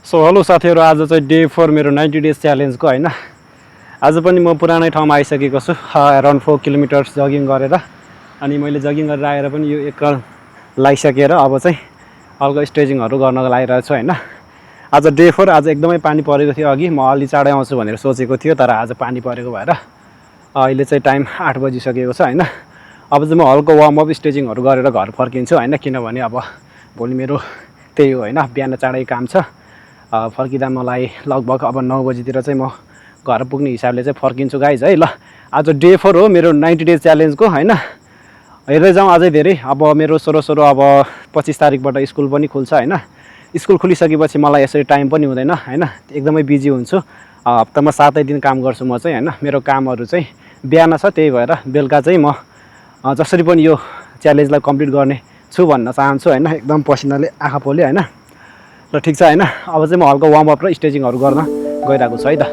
So hello साथीहरू, आज चाहिँ डे 4 मेरो 90 डेज च्यालेन्जको होइन। आज पनि म पुरानै ठाउँमा आइसकेको छु, अराउन्ड 4 किलोमिटर्स जगिङ गरेर। अनि मैले जगिङ गरेर आएर पनि यो एकल लगाइसकेर अब चाहिँ हल्का स्ट्रेचिङहरू गर्नको लागिरहेको छु होइन। आज डे 4, आज एकदमै पानी परेको थियो। अघि म अलि चाँडै आउँछु भनेर सोचेको थियो, तर आज पानी परेको भएर अहिले चाहिँ टाइम 8 बजिसकेको छ होइन। अब चाहिँ म हल्का वार्मअप स्ट्रेचिङहरू गरेर घर फर्किन्छु होइन, किनभने अब भोलि मेरो त्यही हो होइन, बिहान चाँडै काम छ। फर्किँदा मलाई लगभग अब 9 बजीतिर चाहिँ म घर पुग्ने हिसाबले चाहिँ फर्किन्छु गाइज है। ल आज डे 4 हो मेरो 90 डेज च्यालेन्जको होइन। हेर्दै जाउँ अझै धेरै। अब मेरो सोरो अब 25 तारिकबाट स्कुल पनि खुल्छ होइन। स्कुल खुलिसकेपछि मलाई यसरी टाइम पनि हुँदैन होइन, एकदमै बिजी हुन्छु। हप्तामा 7 दिन काम गर्छु म चाहिँ होइन। मेरो कामहरू चाहिँ बिहान छ, त्यही भएर बेलुका चाहिँ म जसरी पनि यो च्यालेन्जलाई कम्प्लिट गर्ने छु भन्न चाहन्छु होइन। एकदम पसिनाले आँखा पोल्यो होइन। ल ठिक छ होइन, अब चाहिँ म हल्का वार्मअप र स्ट्रेचिङहरू गर्न गइरहेको छु है त।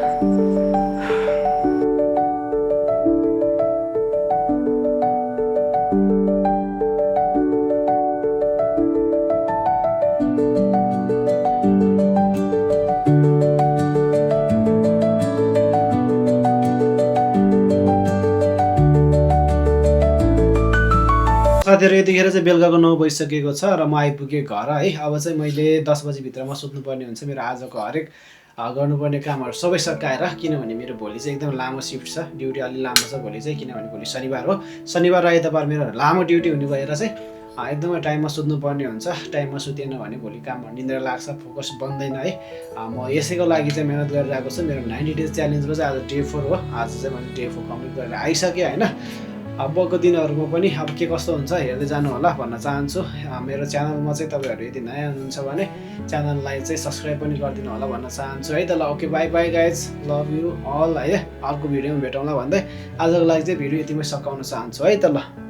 साथीहरू, यतिखेर चाहिँ बेलुकाको 9 बजिसकेको छ र म आइपुगेँ घर है। अब चाहिँ मैले 10 बजीभित्रमा सुत्नुपर्ने हुन्छ। मेरो आजको हरेक गर्नुपर्ने कामहरू सबै सकाएर, किनभने मेरो भोलि चाहिँ एकदम लामो सिफ्ट छ, ड्युटी अलि लामो छ भोलि चाहिँ, किनभने भोलि शनिबार हो। शनिबार र आइतबार मेरो लामो ड्युटी हुने भएर चाहिँ एकदमै टाइममा सुत्नुपर्ने हुन्छ। टाइममा सुतेन भने भोलि काममा निन्द्रा लाग्छ, फोकस बन्दैन है। म यसैको लागि चाहिँ मेहनत गरिरहेको छु। मेरो 90 डेज च्यालेन्जको चाहिँ आज डे 4 हो। आज चाहिँ मैले डे 4 कम्प्लिट गरेर आइसकेँ होइन। अबको दिनहरूमा पनि अब के कस्तो हुन्छ हेर्दै जानु होला भन्न चाहन्छु। मेरो च्यानलमा चाहिँ तपाईँहरू यदि नयाँ हुनुहुन्छ भने च्यानललाई चाहिँ सब्सक्राइब पनि गरिदिनु होला भन्न चाहन्छु है त। ल okay, bye bye guys, love you all है। अर्को भिडियोमा भेटौँला भन्दै आजको लागि चाहिँ भिडियो यतिमै सकाउन चाहन्छु है त। ल।